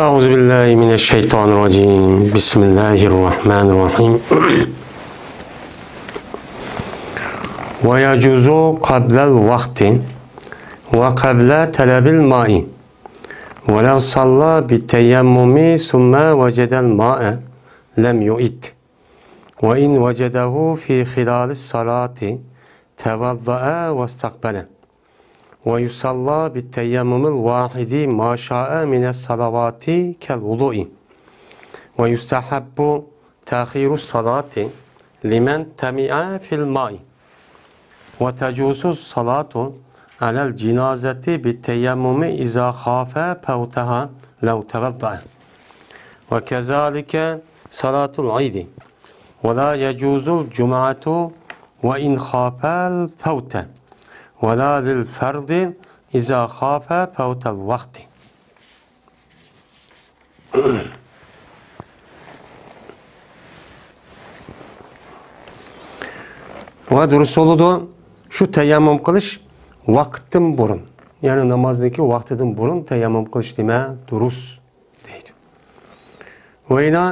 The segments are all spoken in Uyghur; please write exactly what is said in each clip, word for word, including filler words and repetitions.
أعوذ بالله من الشيطان الرجيم. بسم الله الرحمن الرحيم. ويجوز قبل الوقت وقبل طلب الماء، ولو صلى بالتيمم ثم وجد الماء لم يعد، وإن وجده في خلال الصلاة توضأ واستقبل. ويصلى بالتيمم الواحد ما شاء من الصلوات كالوضوء. ويستحب تأخير الصلاة لمن طمع في الماء. وتجوز الصلاة على الجنازة بالتيمم إذا خاف فوتها لو توضأ. وكذلك صلاة العيد. ولا يجوز الجمعة وإن خاف الفوت، ولا للفرض إذا خاف فوت الوقت. ۋە دۇرۇس بولىدۇ، شۇ تەيەممۇم قىلىش ۋاقىتتىن بۇرۇن، يەنى نامازنىڭكى ۋاقتىدىن بۇرۇن تەيەممۇم قىلىش نېمە؟ دۇرۇس دەيدۇ. ۋە يەنە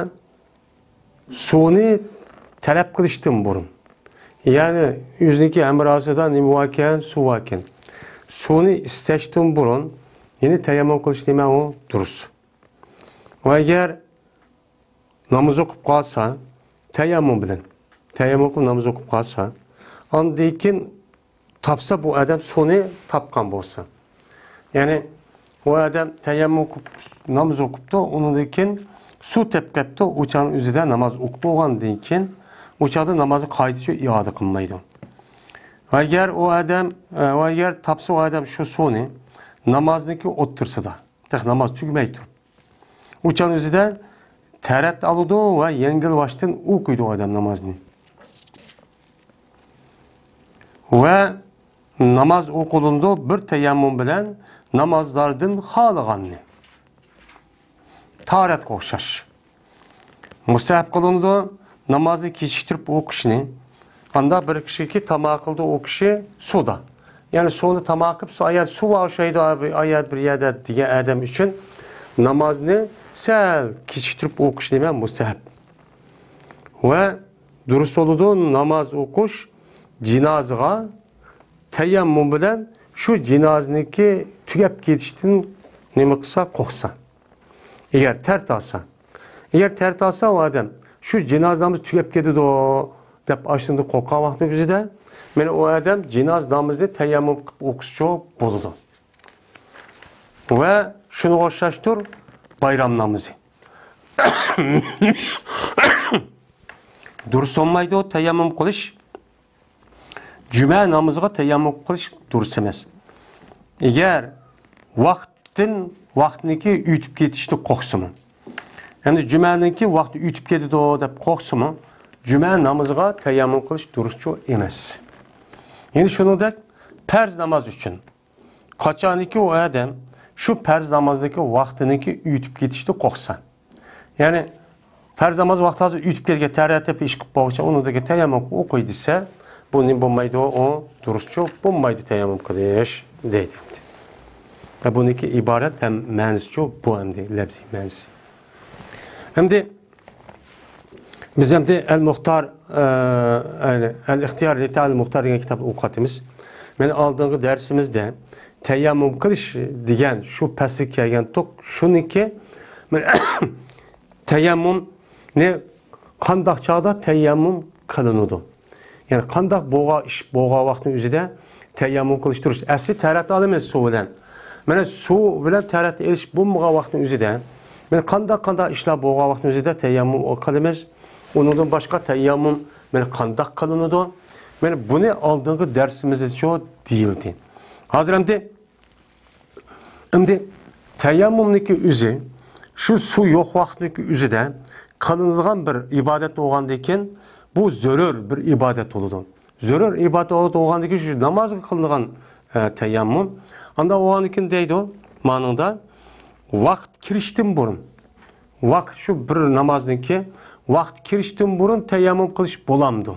سۇنى تەلەپ قىلىشتىن بۇرۇن، يەنى ئۆزىنىڭكى ھەمراھىسىدا نېمە باركەن؟ سۇ باركەن. سۇنى ئىستەشتىن بۇرۇن يەنە تەيەممۇم قىلىش نېمە ئۇ؟ دۇرۇس. ۋە ئەگەر ناماز ئوقۇپ قالسا، تەيەممۇم بىلەن، تەيەممۇم قىلىپ ناماز ئوقۇپ قالسا، ئاندىن كېيىن تاپسا، بۇ ئادەم سۇنى تاپقان بولسا، يەنى ئۇ ئادەم تەيەممۇم قىلىپ ناماز ئوقۇپتۇ، ئۇنىڭدىن كېيىن سۇ تېپىپ قېپتۇ، ئۇ چاغنىڭ ئۆزىدە ناماز ئوقۇپ بولغاندىن كېيىن، ئۇ چاغدا نامازنى قايتىچۇ ئىئادە قىلمايدۇ. ئەگەر ئۇ ئادەم، ئە، ئەگەر تاپسا ئۇ ئادەم شۇ سۇنى نامازنىڭكى ئوتتۇرىسىدا، تېخى ناماز تۈگىمەي تۇرۇپ، ئۇ چاغنىڭ ئۆزىدە تەرەت ئالىدۇ ۋە يەڭگىل باشتىن ئوقۇيدۇ ئادەم نامازنى. ۋە ناماز ئوقۇلىدۇ بىر تەيەممۇم بىلەن نامازلاردىن خالىغاننى. تاھارەتكە ئوخشاش. مۇستەھەب قىلىنىدۇ نامازنى كېچىكتۈرۈپ ئوقۇشنى. ئاندا بىر كىشىكى تاماق قىلدى، ئۇ كىشى سۇدا. يەنى سۇنى تاماق قىلىپ، سۇ، ئايات سۇ بار ئوخشايدۇ، ئايات بىر يەردە دېگەن ئادەم ئۈچۈن نامازنى سەل كېچىكتۈرۈپ ئوقۇش نېمە؟ مۇستەھەب. ۋە دۇرۇس بولىدۇ ناماز ئوقۇش جىنازىغا تەيەممۇم بىلەن شۇ جىنازىنىڭكى تۈگەپ كېتىشتىن نېمە قىلسا؟ قورقسا. ئەگەر تەرەت ئالسا، ئەگەر تەرەت ئالسا ئۇ ئادەم شۇ جىنازا نامىزى تۈگەپ كېتىدۇ دەپ ئاشۇنداق قورققان ۋاقىتنىڭ ئۆزىدە، مانا ئۇ ئادەم جىنازا نامىزىنى تەيەممۇم قىلىپ ئوقۇسىچۇ بولىدۇ. ۋە شۇنىڭغا ئوخشاشتۇر بايرام نامىزى. دۇرۇس بولمايدۇ تەيەممۇم قىلىش. جۈمە نامىزىغا تەيەممۇم قىلىش دۇرۇس ئەمەس. ئەگەر ۋاقىتتىن، ۋاقىتنىڭكى ئۆتۈپ كېتىشتىن قورقسىمۇ، يەنى جۈمەنىڭكى ۋاقتى ئۆتۈپ كېتىدۇ دەپ قورقسىمۇ، جۈمە نامىزىغا تەيەممۇم قىلىش دۇرۇسچۇ ئەمەس. يەنى شۇنىڭدەك پەرز ناماز ئۈچۈن قاچانكى ئۇ ئادەم شۇ پەرز نامازنىڭكى ۋاقتىنىڭكى ئۆتۈپ كېتىشتىن قورقسا، يەنى پەرز ناماز ۋاقتى ھازىر ئۆتۈپ كەتكەن، تەرەت دەپ ئىش قىلىپ بولغۇچە ئۇنىڭدىكى تەيەممۇم ئوقۇي دېسە، بۇ نېمە بولمايدۇ؟ ئۇ دۇرۇسچۇ بولمايدۇ تەيەممۇم قىلىش دەيدۇ ئەمدى. ۋە بۇنىڭكى ئىبارەت ھەم مەنىسىچۇ بۇ ئەمدى لەپزىي مەنىسى. ئەمدى بىز ئەمدى ئەل مۇختار، ئە، ئەل ئىختىيار لىتەئەل مۇختار دېگەن كىتابنى ئوقۇۋاتىمىز. مانا ئالدىنقى دەرسىمىزدە تەيەممۇم قىلىش دېگەن شۇ پەسىلگە كەلگەنتۇق. شۇنىڭكى تەيەممۇمنى قانداق چاغدا تەيەممۇم قىلىنىدۇ؟ يەنى قانداق بولغان ئىش بولغان ۋاقىتنىڭ ئۆزىدە تەيەممۇم قىلىش دۇرۇس. ئەسلى تەرەت ئالىمىز سۇ بىلەن. مانا سۇ بىلەن تەرەت ئېلىش بولمىغان ۋاقىتنىڭ ئۆزىدە، مانا قانداق، قانداق ئىشلار بولغان ۋاقىتنىڭ ئۆزىدە تەيەممۇم قىلىمىز. ئۇنىڭدىن باشقا تەيەممۇم مانا قانداق قىلىنىدۇ؟ مانا بۇنى ئالدىنقى دەرسىمىزدىچۇ دېيىلدى. ھازىر ئەمدى ئەمدى تەيەممۇمنىڭكى ئۆزى، شۇ سۇ يوق ۋاقىتنىڭكى ئۆزىدە قىلىنىدىغان بىر ئىبادەت بولغاندىن كېيىن، بۇ زۆرۈر بىر ئىبادەت بولىدۇ. زۆرۈر ئىبادەت بولغاندىن كېيىن، شۇ نامازغا قىلىنىدىغان، ئە، تەيەممۇم. ئانداق بولغاندىن كېيىن دەيدۇ، مانىڭدا ۋاقىت كىرىشتىن بۇرۇن، ۋاقىت شۇ بىر نامازنىڭكى ۋاقىت كىرىشتىن بۇرۇن تەيەممۇم قىلىش بولامدۇ؟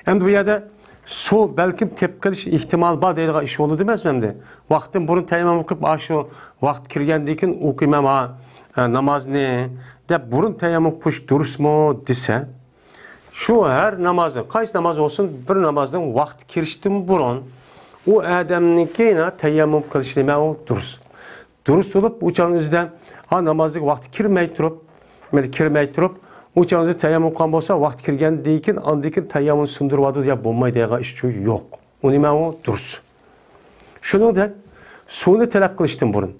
ئەمدى بۇ يەردە سۇ بەلكىم تېپىپ قېلىش ئېھتىمالى بار دەيدىغان ئىش بولىدۇ ئەمەسمۇ ئەمدى؟ ۋاقىتتىن بۇرۇن تەيەممۇم قىلىپ، ئاشۇ ۋاقىت كىرگەندىن كېيىن ئوقۇيمەن ھا، ئە، نامازنى دەپ بۇرۇن تەيەممۇم قىلىش دۇرۇسمۇ دېسە، شۇ ھەر نامازنىڭ، قايسى ناماز بولسۇن، بىر نامازنىڭ ۋاقتى كىرىشتىن بۇرۇن ئۇ ئادەمنىڭكى تەيەممۇم قىلىشى نېمە ئۇ دۇرۇس. دۇرۇس بولۇپ، ئۇ چاغنىڭ ئۆزىدە، ھا، نامازنىڭ ۋاقتى كىرمەي تۇرۇپ، مەيلى كىرمەي تۇرۇپ، ئۇ چاغنىڭ ئۆزىدە تەيەممۇم قىلغان بولسا، ۋاقتى كىرگەندىن كېيىن، ئاندىن كېيىن تەيەممۇم سۇندۇرۇۋاتىدۇ يا بولمايدۇ دەيدىغان ئىشچۇ يوق. ئۇ نېمە ئۇ؟ دۇرۇس. شۇنىڭدەك سۇنى تەلەپ قىلىشتىن بۇرۇن.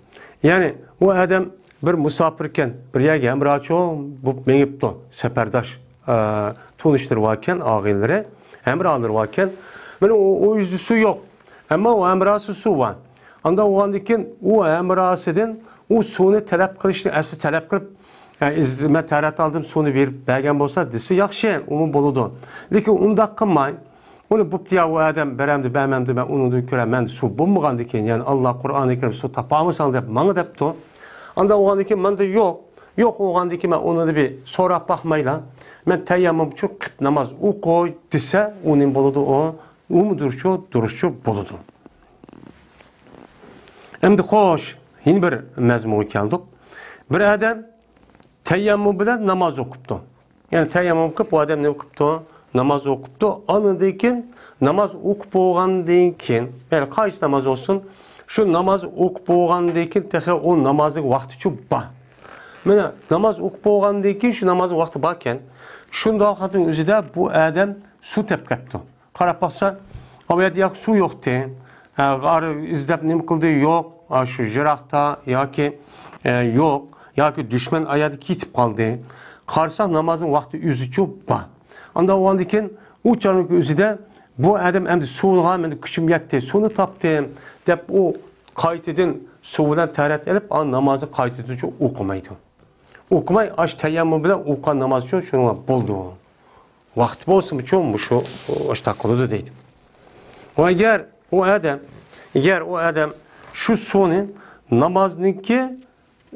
يەنى ئۇ ئادەم بىر مۇساپىركەن، بىر يەرگە ھەمراھچۇ بولۇپ مېڭىپتۇ. سەپەرداش، ئە، تونۇشلىرى باركەن، ئاغىنىلىرى، ھەمراھلىرى باركەن. مانا ئۇ، ئۇ يۈزدە سۇ يوق. ئەمما ئۇ ھەمراھسى سۇ بار. ئاندا بولغاندىن كېيىن ئۇ ھەمراھسىدىن ئۇ سۇنى تەلەپ قىلىشنى ئەسلى تەلەپ قىلىپ، ئە، ئىز-، مەن تەرەت ئالدىم، سۇنى بېرىپ بەرگەن بولسا دېسە ياخشى، ئۇمۇ بولىدۇ. لېكىن ئۇنداق قىلماي، ئۇنى بوپتۇ يا، ئۇ ئادەم بېرەمدۇ، بەرمەمدۇ، مەن ئۇنىڭدىن كۆرەمەن، سۇ بولمىغاندىن كېيىن، يەنى ئاللا قۇرئانى كەرىم سۇ تاپالمىساڭ دەپ ماڭا دەپتۇ. ئاندا بولغاندىن كېيىن مەندە يوق. يوق بولغاندىن كېيىن مەن ئۇنى بىر سوراپ باقمايلا، مەن تەيەممۇمچۇ قىپ ناماز ئوقۇي دېسە، ئۇ نېمە بولىدۇ ئۇ؟ ئۇمۇ دۇرۇسچۇ، دۇرۇسچۇ بولىدۇ. ئەمدى خوش، يەنە بىر مەزمۇنغا كەلدۇق. بىر ئادەم تەيەممۇم بىلەن ناماز ئوقۇپتۇ. يەنى تەيەممۇم قىلىپ، ئۇ ئادەم نېمە قىپتۇ؟ ناماز ئوقۇپتۇ. ئاندىن كېيىن ناماز ئوقۇپ بولغاندىن كېيىن، يەنى قايسى ناماز بولسۇن، شۇ ناماز ئوقۇپ بولغاندىن كېيىن تېخى ئۇ نامازنىڭ ۋاقتىچۇ بار. مانا ناماز ئوقۇپ بولغاندىن كېيىن شۇ نامازنىڭ ۋاقتى باركەن، شۇنداق ۋاقىتنىڭ ئۆزىدە بۇ ئادەم سۇ تېپىپ كەپتۇ. قاراپ باقسا، ئۇ يەردە ياكى سۇ يوقتى. ئە، ئارا ئىزدەپ نېمە قىلدى؟ يوق. ئا، شۇ يىراقتا ياكى، ئە، يوق. ياكى دۈشمەن ئاياغىدا كېتىپ قالدى. قارىساق، نامازنىڭ ۋاقتى ئۆزىچۇ بار. ئاندا بولغاندىن كېيىن ئۇ چاغنىڭ ئۆزىدە بۇ ئادەم ئەمدى سۇغا مېنىڭ كۈچۈم يەتتى، سۇنى تاپتىم دەپ ئۇ قايتىدىن سۇ بىلەن تەرەت ئېلىپ، ئا، نامازنى قايتىدىنچۇ ئوقۇمايدۇ. ئوقۇماي، ئاشۇ تەيەممۇم بىلەن ئوقۇغان ناماز ئۈچۈن شۇنىڭ بولىدۇ. ۋاقتى بولسىمۇچۇ مۇشۇ ئاشۇنداق قىلىدۇ دەيدۇ. ۋە ئەگەر ئۇ ئادەم، ئەگەر ئۇ ئادەم شۇ سۇنى نامازنىڭكى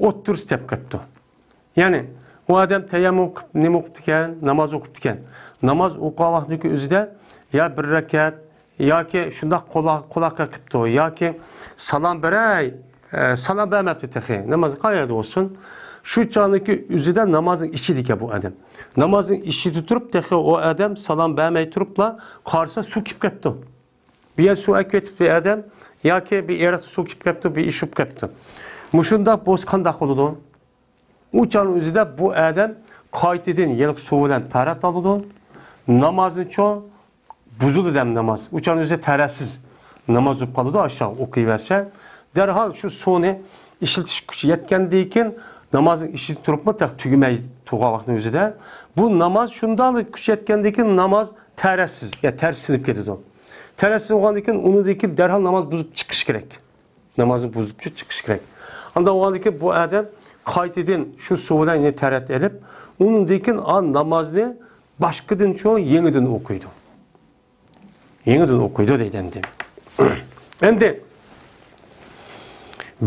ئوتتۇرىسى دەپ قىپتۇ. يەنى ئۇ ئادەم تەيەممۇم قىپ، نېمە ئوقۇپتىكەن؟ ناماز ئوقۇپتىكەن. ناماز ئوقۇغان ۋاقتىدىكى ئۆزىدە يا بىر رەكەت، ياكى شۇنداق قۇلاق، قۇلاققا قىپتۇ، ياكى سالام بېرەي، ئە، سالام بەرمەپتۇ تېخى. ناماز قايەردە بولسۇن؟ شۇ چاغنىڭكى ئۆزىدە نامازنىڭ ئىچىدىكەن بۇ ئادەم. نامازنىڭ ئىچىدە تۇرۇپ، تېخى ئۇ ئادەم سالام بەرمەي تۇرۇپلا قارىسا سۇ كېلىپ كەپتۇ. بىر يەر سۇ ئەكېتىپ بىر ئادەم، ياكى بىر ئېرىقتا سۇ كېلىپ كەپتۇ، بىر ئىش بولۇپ كەپتۇ. مۇشۇنداق بولسا قانداق بولىدۇ؟ ئۇ چاغنىڭ ئۆزىدە بۇ ئادەم قايتىدىن يەنە سۇ بىلەن تەھارەت ئالىدۇ. نامازنىچۇ بۇزۇلىدۇ ھەم ناماز. ئۇ چاغنىڭ ئۆزىدە تەھارەتسىز ناماز بولۇپ قالىدۇ، ئاشۇ ئوقۇيۋەرسە. دەرھال شۇ سۇنى ئىشلىتىش كۈچى يەتكەندىن كېيىن نامازنىڭ ئىچىدە تۇرۇپمۇ تېخى تۈگىمەي تۇرغان ۋاقىتنىڭ ئۆزىدە بۇ ناماز شۇنداقلا كۈچ يەتكەندىن كېيىن ناماز تەھارەتسىز، يا تەرسىنىپ كېتىدۇ. تەرسىز بولغاندىن كېيىن ئۇنىڭدىن كېيىن دەرھال ناماز بۇزۇپ چىقىش كېرەك. نامازنى بۇزۇپ چىقىش كېرەك. ئانداق بولغاندىن كېيىن بۇ ئادەم قايتىدىن شۇ سۇ بىلەن يەنە تەھارەت ئېلىپ، ئۇنىڭدىن كېيىن ئا نامازنى باشقىدىنچۇ يېڭىدىن ئوقۇيدۇ. يېڭىدىن ئوقۇيدۇ دەيدۇ ئەمدى. ئەمدى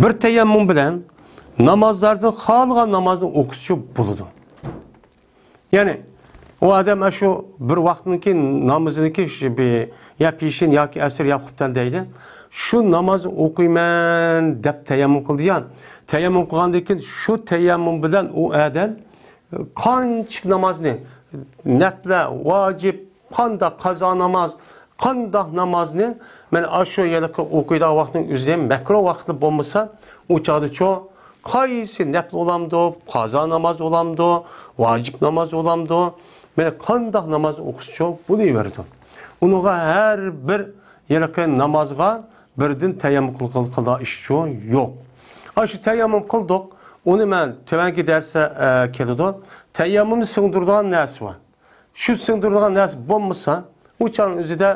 بىر تەيەممۇم بىلەن نامازلاردا خالىغان نامازنى ئوقۇسىچۇ بولىدۇ. يەنى ئۇ ئادەم ئاشۇ بىر ۋاقىتنىڭكى نامىزىنىڭكى شۇ بىر يا پېشىن ياكى ئەسىر يا خۇپتەن دەيدۇ. شۇ نامازنى ئوقۇيمەن دەپ تەيەممۇم قىلدى يا. تەيەممۇم قىلغاندىن كېيىن شۇ تەيەممۇم بىلەن ئۇ ئادەم قانچىلىك نامازنى، نەپلە، ۋاجىپ، قانداق قازا ناماز، قانداق نامازنى مەن ئاشۇ ھېلىقى ئوقۇيدىغان ۋاقىتنىڭ ئۆزى مەكرۇھ ۋاقىتلا بولمىسا، ئۇ چاغدىچۇ قايسى نەپلى بولامدۇ، قازا ناماز بولامدۇ، ۋاجىپ ناماز بولامدۇ، مەن قانداق ناماز ئوقۇسىچۇ بولۇۋېرىدۇ. ئۇنىڭغا ھەر بىر ھېلىقى نامازغا بىردىن تەيەممۇم قىل-، قىل-، قىلىدىغان ئىشچۇ يوق. ئاشۇ تەيەممۇم قىلدۇق، ئۇنى مەن تۆۋەنكى دەرسە، ئە، كېلىدۇ. تەيەممۇمنى سىڭدۈرىدىغان نەرسە بار. شۇ سىڭدۈرىدىغان نەرسە بولمىسا، ئۇ چاغنىڭ ئۆزىدە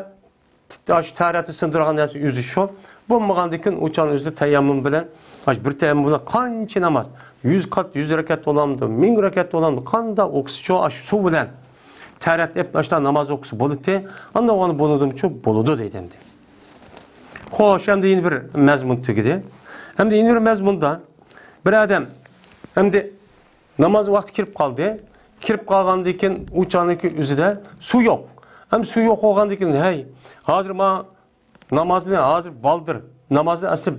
ئاشۇ تەھارەتنى سىڭدۈرىدىغان نەرسە ئۆزى شۇ. بولمىغاندىن كېيىن ئۇ چاغنىڭ ئۆزىدە تەيەممۇم بىلەن، ئاشۇ بىر تەيەممۇم بىلەن قانچە ناماز، يۈز قات، يۈز رەكەت بولامدۇ، مىڭ رەكەت بولامدۇ، قانداق ئوقۇسىچۇ، ئاشۇ سۇ بىلەن تەھارەت ئېلىپ، ئاشۇنداق ناماز ئوقۇسا بولىدۇ. ئانداق ئۇنى بولىدىمۇچۇ؟ بولىدۇ دەيدۇ ئەمدى. خوش، ئەمدى يەنە بىر مەزمۇن تۈگىدى. ئەمدى يەنە بىر مەزمۇندا بىر ئادەم ئەمدى ناماز ۋاقتى كىرىپ قالدى. كىرىپ قالغاندىن كېيىن ئۇ چاغنىڭكى ئۆزىدە سۇ يوق. ئەمدى سۇ يوق بولغاندىن كېيىن، ھەي، ھازىر ما نامازنى ھازىر بالدۇر، نامازنى ئەسلى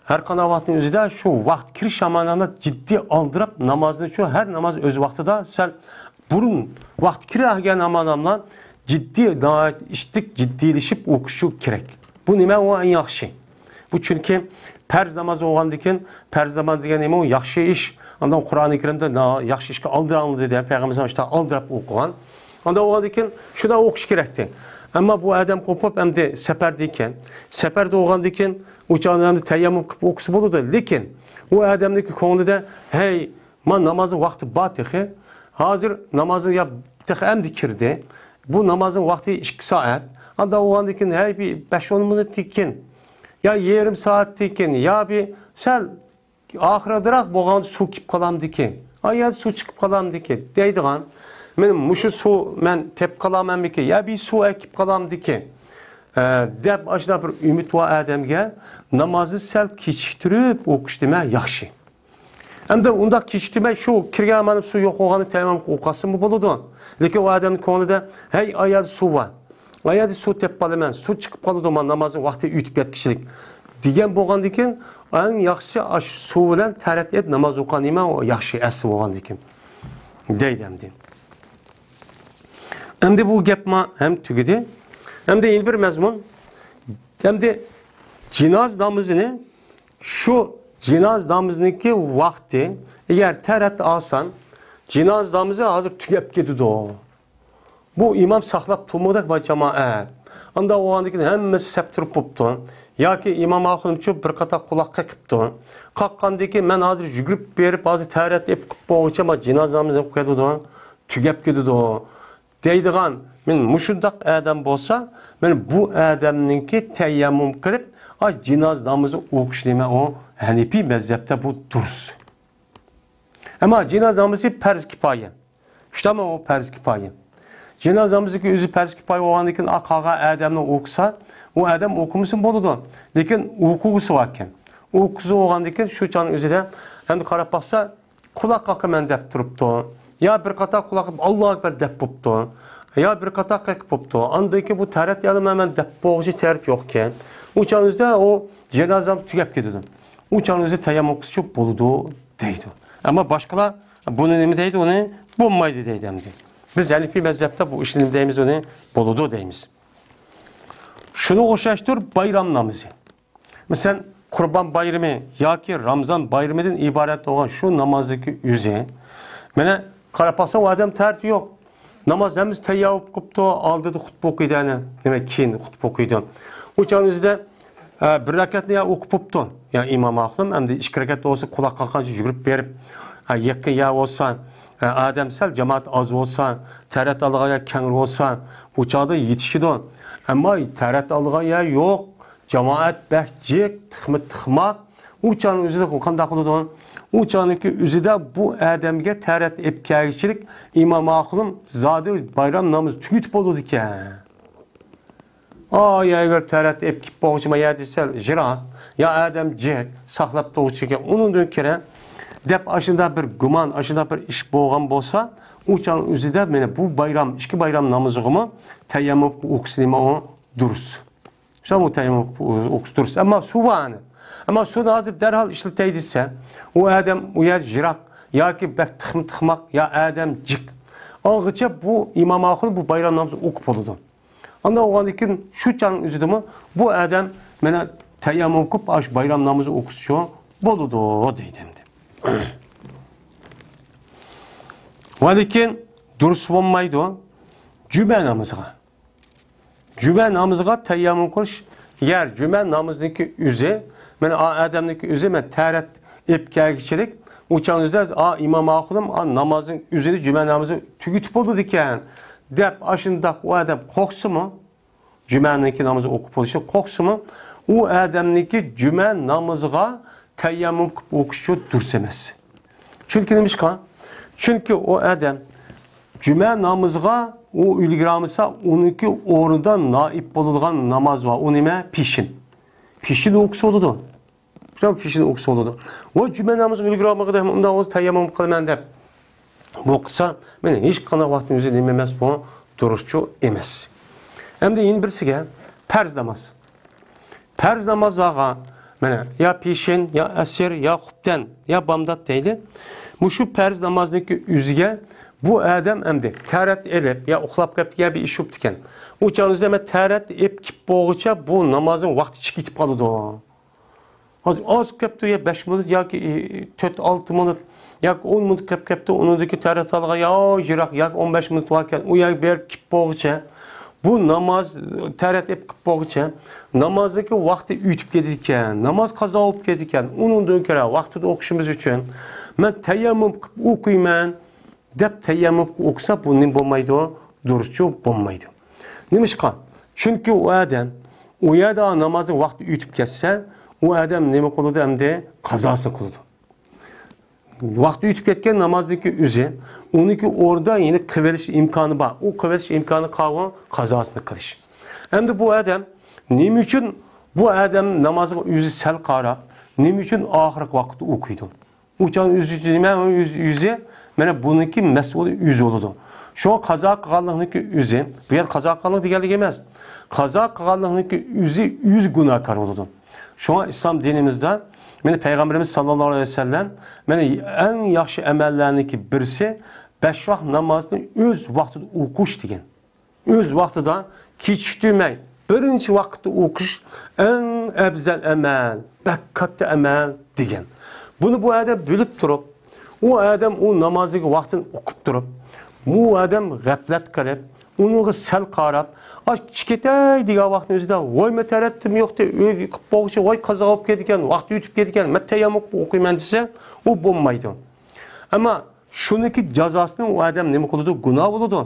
ھەر قانداق ۋاقىتنىڭ ئۆزىدە شۇ ۋاقىت كىرىش زامانىدا جىددىي ئالدىراپ نامازنى، شۇ ھەر ناماز ئۆز ۋاقتىدا سەل بۇرۇن ۋاقتى كىرەلىگەن ئادەملەر جىددىي، ناھايىتى ئىشتىك جىددىيلىشىپ ئوقۇشى كېرەك. بۇ نېمە؟ ئۇ ئەڭ ياخشى. بۇ چۈنكى پەرز ناماز بولغاندىكىن، پەرز ناماز دېگەن نېمە؟ ئۇ ياخشى ئىش. ئاندىن قۇرئانى كەرىمدە نا-، ياخشى ئىشقا ئالدىراڭلار دېدى، پەيغەمبەر ئىشتا ئالدىراپ ئوقۇغان. ئاندىن بولغاندىكىن شۇنداق ئوقۇش كېرەكتى. ئەمما بۇ ئادەم قوپۇپ ئەمدى سەپەردە ئىكەن. سەپەردە بولغاندىكىن ئۇ چاغدا ئەمدى تەيەممۇم قىلىپ ئوقۇسا بولىدۇ. لېكىن ئۇ ئادەمنىڭكى كۆڭلىدە، ھەي، ما نامازنىڭ ۋاقتى بار تېخى. ھازىر نامازنىڭ يا تېخى ئەمدى كىردى. بۇ نامازنىڭ ۋاقتى ئىككى سائەت. ئانداق بولغاندىكىن، ھەي، بىر بەش-ئون مىنۇتتىن كېيىن يا يېرىم سائەتتىن كېيىن يا بىر سەل ئاخىرىدىراق بولغاندا سۇ كېلىپ قالامدىكىن، ئايەت سۇ چىقىپ قالامدىكىن دەيدىغان. مەن مۇشۇ سۇ مەن تېپىپ قالامەنمىكىن يا بىر سۇ ئەكىپ قالامدىكىن، ئە، دەپ ئاشۇنداق بىر ئۈمىد بار ئادەمگە نامازنى سەل كېچىكتۈرۈپ ئوقۇش نېمە ياخشى. ئەمدى ئۇنداق كېچىكتۈرمەي شۇ كىرگەن مانا سۇ يوق بولغاندا تەيەممۇم قىلىپ ئوقۇسىمۇ بولىدۇ. لېكىن ئۇ ئادەمنىڭ كۆڭلىدە، ھەي، ئايەردە سۇ بار. ئايەردە سۇ تېپىپ قالىمەن، سۇ چىقىپ قالىدۇ، مانا نامازنىڭ ۋاقتى ئۆتۈپ كەتكۈچىلىك دېگەن بولغاندىكىن، ئەڭ ياخشىسى ئاشۇ سۇ بىلەن تەرەت ئېلىپ ناماز ئوقۇغان نېمە ئۇ ياخشى، ئەسلى بولغاندىكىن. دەيدۇ ئەمدى. ئەمدى بۇ گەپ ما ھەم تۈگىدى. ئەمدى يەنە بىر مەزمۇن. ئەمدى جىناز نامىزىنى، شۇ جىناز نامىزىنىڭكى ۋاقتى، ئەگەر تەرەت ئالسام، جىناز نامىزى ھازىر تۈگەپ كېتىدۇ. بۇ ئىمام ساقلاپ تۇرمىدەك بار جامائەت. ئانداق بولغاندىكىن ھەممىسى سەپ تۇرۇپ بوپتۇ. ياكى ئىمام ئاخۇنۇمچۇ بىر قاتار قۇلاق قېقىپتۇ. قاققاندىكىن مەن ھازىر يۈگۈرۈپ بېرىپ، ھازىر تەرەت ئېلىپ قىلىپ بولغۇچە ما جىناز نامىزى قويىدۇ، تۈگەپ كېتىدۇ. دەيدىغان، مەن مۇشۇنداق ئادەم بولسا، مەن بۇ ئادەمنىڭكى تەيەممۇم قىلىپ، ئا، جىناز نامىزى ئوقۇش نېمە ئۇ؟ ھەنىپىي مەزھەپتە بۇ دۇرۇس. ئەمما جىناز نامىزى پەرز كىپايە. شۇنداقمۇ ئۇ پەرز كىپايە؟ جىناز نامىزىنىڭكى ئۆزى پەرز كىپايە بولغاندىكىن، ئا، قالغان ئادەمنىڭ ئوقۇسا، ئۇ ئادەم ئوقۇمىسىمۇ بولىدۇ. لېكىن ئوقۇغۇسى باركەن. ئوقۇغۇسى بولغاندىكىن شۇ چاغنىڭ ئۆزىدە ئەمدى قاراپ باقسا، قۇلاق قاقىمەن دەپ تۇرۇپتۇ. يا بىر قاتار قۇلاق قېقىپ، ئاللاھۇ ئەكبەر دەپ بوپتۇ. يا بىر قاتار قېقىپ بوپتۇ. ئاندىن كېيىن بۇ تەرەت يالىمەن دەپ بولغۇچە تەرەت يوقكەن. ئۇ چاغنىڭ ئۆزىدە ئۇ جىناز نامىزى تۈگەپ كېتىدۇ. ئۇ چاغنىڭ ئۆزىدە تەيەممۇم قىلسا بولىدۇ دەيدۇ. ئەمما باشقىلار بۇنى نېمە دەيدۇ، ئۇنى بولمايدۇ دەيدۇ ئەمدى. بىز ھەنىپىي مەزھەپتە بۇ ئىشنى نېمە دەيمىز، ئۇنى بولىدۇ دەيمىز. شۇنىڭغا ئوخشاشتۇر بايرام نامىزى. مەسىلەن، قۇربان بايرىمى ياكى رامزان بايرىمىدىن ئىبارەت بولغان شۇ نامازدىكى ئۆزى. مانا، قاراپ باقسا، ئۇ ئادەم تەرىتى يوق. ناماز ھەممىسى تەييار بولۇپ قوپتۇ، ئالدىدا خۇتبە ئوقۇيدۇ، ئەنە، دېمەك، كېيىن خۇتبە ئوقۇيدۇ. ئۇ چاغنىڭ ئۆزىدە، ئە، بىر رەكەتنى يا ئوقۇپ بوپتۇ. يا ئىمام ئاخۇنۇم، ئەمدى ئىككى رەكەت بولسا، قۇلاق قاققانچە يۈگۈرۈپ بېرىپ، ئە، يېقىن يەر بولسا، ئە، ئادەم سەل جامائەت ئاز بولسا، تەرەت ئالغان يەر كەڭرى بولسا، ئۇ چاغدا يېتىشىدۇ. ئەمما تەرەت ئالغان يەر يوق. جامائەت بەك جىق، تىخمۇ تىخماق. ئۇ چاغنىڭ ئۆزىدە قانداق قىلىدۇ؟ ئۇ چاغنىڭكى ئۆزىدە بۇ ئادەمگە تەرەت ئېلىپ كەلگۈچىلىك ئىمام ئاخۇنۇم زادى بايرام نامىزى تۈگىتىپ بولىدىكەن. ئا، يا ئەگەر تەرەت ئېلىپ كېلىپ بولغۇچە ما يەردە سەل يىراق، يا ئادەم جىق، ساقلاپ تۇرغۇچىكەن، ئۇنىڭدىن كېرە دەپ ئاشۇنداق بىر گۇمان، ئاشۇنداق بىر ئىش بولغان بولسا، ئۇ چاغنىڭ ئۆزىدە مانا بۇ بايرام، ئىككى بايرام نامىزىغىمۇ تەيەممۇم ئوقۇسا نېمە ئۇ دۇرۇس. شۇڭا تەيەممۇم ئوقۇش دۇرۇس. ئەمما سۇ بار ئەنە. ئەمما سۇنى ھازىر دەرھال ئىشلىتەي دېسە، ئۇ ئادەم ئۇ يەر يىراق ياكى بەك تىخما تىخماق يا ئادەم جىق. ئاڭغىچە بۇ ئىمام ئاخۇن بۇ بايرام نامىزى ئوقۇپ بولىدۇ. ئانداق بولغاندىن كېيىن شۇ چاغنىڭ ئۆزىدىمۇ بۇ ئادەم مانا تەيەممۇم قىلىپ، ئاشۇ بايرام نامىزى ئوقۇسىچۇ بولىدۇ دەيدۇ ئەمدى. ۋە لېكىن دۇرۇس بولمايدۇ جۈمە نامىزىغا. جۈمە نامىزىغا تەيەممۇم قىلىش، يەر جۈمە نامىزىنىڭكى ئۆزى، مانا ئا ئادەمنىڭكى ئۆزى، مەن تەرەت ئېلىپ كەلگۈچىلىك، ئۇ چاغنىڭ ئۆزىدە ئا ئىمام ئاخۇنۇم ئا نامازنىڭ ئۆزىنى جۈمە نامىزى تۈگىتىپ بولىدىكەن دەپ، ئاشۇنداق ئۇ ئادەم قورقسىمۇ، جۈمەنىڭكى نامىزى ئوقۇپ بولۇشى قورقسىمۇ، ئۇ ئادەمنىڭكى جۈمە نامىزىغا تەيەممۇم قىلىپ ئوقۇشى دۇرۇس ئەمەس. چۈنكى نېمىشقا؟ چۈنكى ئۇ ئادەم جۈمە نامىزىغا ئۇ ئۈلگۈرەلمىسە، ئۇنىڭكى ئورنىدا نائىب بولىدىغان ناماز بار. ئۇ نېمە؟ پېشىن. پېشىن ئوقۇسا بولىدۇ. شۇ پېشىن ئوقۇسا بولىدۇ. ۋە جۈمە نامىزىغا ئۈلگۈرەلمىگەندە ھەم ئۇنداق بولسا تەيەممۇم قىلىمەن دەپ بۇ قىلسا، مانا ھېچقانداق ۋاقىتنىڭ ئۆزى نېمە ئەمەس بۇ؟ دۇرۇسچۇ ئەمەس. ئەمدى يەنە بىرسىگە پەرز ناماز. پەرز نامازلارغا، مانا، يا پېشىن، يا ئەسىر، يا خۇپتەن، يا بامدات دەيلى. مۇشۇ پەرز نامازنىڭكى ئۆزىگە بۇ ئادەم ئەمدى تەرەت ئېلىپ، يا ئۇخلاپ قېلىپتىكەن، بىر ئىش بوپتىكەن. ئۇ چاغنىڭدا مەن تەرەت ئېلىپ كېلىپ بولغۇچە بۇ نامازنىڭ ۋاقتى چىقىپ كېتىپ قالىدۇ. ھازىر ئاز كەپتۇ، يا بەش مىنۇت ياكى، ئى، تۆت، ئالتە مىنۇت ياكى ئون مىنۇت كەپ كەپتۇ، ئۇنىڭدىكى تەرەت ئالغا يا يىراق ياكى ئون بەش مىنۇت باركەن، ئۇ يەرگە بېرىپ كېلىپ بولغۇچە بۇ ناماز، تەرەت ئېلىپ كېلىپ بولغۇچە نامازنىڭكى ۋاقتى ئۆتۈپ كېتىدىكەن، ناماز قازا بولۇپ كېتىدىكەن، ئۇنىڭدىن كۆرە ۋاقتىدا ئوقۇشىمىز ئۈچۈن مەن تەيەممۇم قىلىپ ئوقۇيمەن دەپ تەيەممۇم قىلىپ ئوقۇسا، بۇ نېمە بولمايدۇ؟ دۇرۇسچۇ بولمايدۇ. نېمىشقا؟ چۈنكى ئۇ ئادەم ئۇ يەردە نامازنىڭ ۋاقتى ئۆتۈپ كەتسە، ئۇ ئادەم نېمە قىلىدۇ ئەمدى؟ قازاسى قىلىدۇ. ۋاقتى ئۆتۈپ كەتكەن نامازنىڭكى ئۆزى، ئۇنىڭكى ئورنىدا يەنە قىلىۋېلىش ئىمكانى بار. ئۇ قىلىۋېلىش ئىمكانى قالغان قازاسىنى قىلىش. ئەمدى بۇ ئادەم نېمە ئۈچۈن، بۇ ئادەم نامازغا ئۆزى سەل قاراپ، نېمە ئۈچۈن ئاخىرقى ۋاقىتتا ئوقۇيدۇ؟ ئۇ چاغ ئۆزى نېمە؟ ئۆز-، ئۆزى مانا بۇنىڭكى مەسئۇلى ئۆزى بولىدۇ. شۇڭا قازا قىلغانلىقنىڭكى ئۆزى، بۇ يەر قازا قىلغانلىق دېگەنلىك ئەمەس. قازا قىلغانلىقنىڭكى ئۆزى، ئۆزى گۇناھكار بولىدۇ. شۇڭا ئىسلام دىنىمىزدا مانا پەيغەمبىرىمىز ساللاللاھۇ ئەلەيھى ۋەسەللەم مانا ئەڭ ياخشى ئەمەللەرنىڭكى بىرسى بەش ۋاق نامازنى ئۆز ۋاقتىدا ئوقۇش دېگەن. ئۆز ۋاقتىدا كېچىكتۈرمەي بىرىنچى ۋاقىتتا ئوقۇش ئەڭ ئەۋزەل ئەمەل، بەك كاتتا ئەمەل دېگەن. بۇنى بۇ ئادەم بىلىپ تۇرۇپ، ئۇ ئادەم ئۇ نامازنىڭ ۋاقتىنى ئوقۇپ تۇرۇپ، بۇ ئادەم غەپلەت قىلىپ، ئۇنىڭغا سەل قاراپ، ئاچ كېتەي دېگەن ۋاقىتنىڭ ئۆزىدە، ۋاي، مەن تەرەتتىم يوقتى، ئۆيگە قىلىپ بولغۇچە، ۋاي، قازا بولۇپ كېتىدىكەن، ۋاقتى ئۆتۈپ كېتىدىكەن، مەن تەيەممۇم قىلىپ ئوقۇيمەن دېسە، ئۇ بولمايدۇ. ئەمما شۇنىڭكى جازاسىنى ئۇ ئادەم نېمە قىلىدۇ؟ گۇناھ بولىدۇ.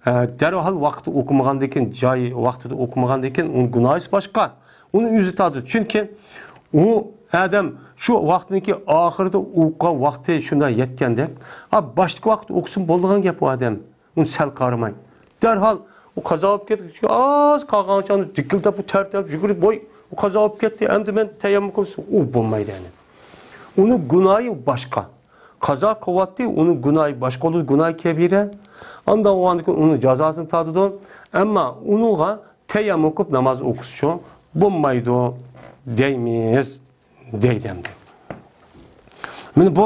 ئە، دەرھال ۋاقتىدا ئوقۇمىغاندىن كېيىن، جاي ۋاقتىدا ئوقۇمىغاندىن كېيىن ئۇنىڭ گۇناھى باشقا. ئۇنى ئۆزى تارتىدۇ. چۈنكى ئۇ ئادەم شۇ ۋاقىتنىڭكى ئاخىرىدا ئوقۇغان ۋاقتى شۇنداق يەتكەندەك، ئا، باشتىكى ۋاقىتتا ئوقۇسىمۇ بولىدىغان گەپ ئۇ ئادەم. ئۇنى سەل قارىماي. دەرھال ئۇ قازا بولۇپ كەتتى. ئاز قالغانچە ئۇنى دىكىلداپ، بۇ تەرەت ئېلىپ يۈگۈرۈپ، ۋاي، ئۇ قازا بولۇپ كەتتى. ئەمدى مەن تەيەممۇم قىلسا، ئۇ بولمايدۇ يەنى. ئۇنىڭ گۇناھى باشقا. قازا قىلىۋاتتى، ئۇنىڭ گۇناھى باشقا بولىدۇ، گۇناھى كەبىرە. ئانداق بولغاندىن كېيىن ئۇنىڭ جازاسىنى تارتىدۇ. ئەمما ئۇنىڭغا تەيەممۇم قىلىپ ناماز ئوقۇسىچۇ بولمايدۇ دەيمىز، دەيدۇ ئەمدى. مانا بۇ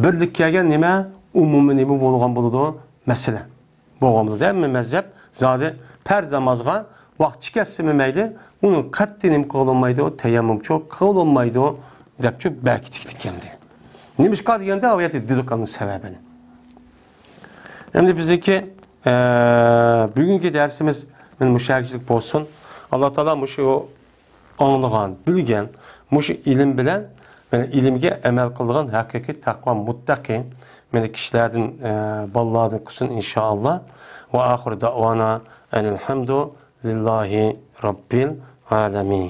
بىرلىككە كەلگەن نېمە؟ ئومۇمىي نېمە بولغان بولىدۇ؟ مەسىلە. بولغان بولىدۇ. ھەممە مەزھەپ زادى پەرز نامازغا ۋاقتى كەتسىمۇ مەيلى، ئۇنى قەتئىي نېمە قىلغىلى بولمايدۇ؟ تەيەممۇمچۇ قىلغىلى بولمايدۇ دەپچۇ بەك كېتىكتىكەندى. نېمىشقا دېگەندە، ئۇ يەردە دېدۇق ئۇنىڭ سەۋەبىنى. ئەمدى بىزنىڭكى، ئە، بۈگۈنكى دەرسىمىز مانا مۇشۇ يەرگىچىلىك بولسۇن. ئاللا تائالا مۇشۇ ئاڭلىغان، بىلگەن مۇشۇ ئىلىم بىلەن، مانا، ئىلىمگە ئەمەل قىلىدىغان ھەقىقىي تەقۋا مۇتتەقى، مانا، كىشىلەردىن، ئە، بالىلاردىن قىلسۇن، ئىنشائاللا. ۋە ئاخىر دەئۋانا ئەنىلھەمدۇ لىللاھى رەببىل ئالەمىن.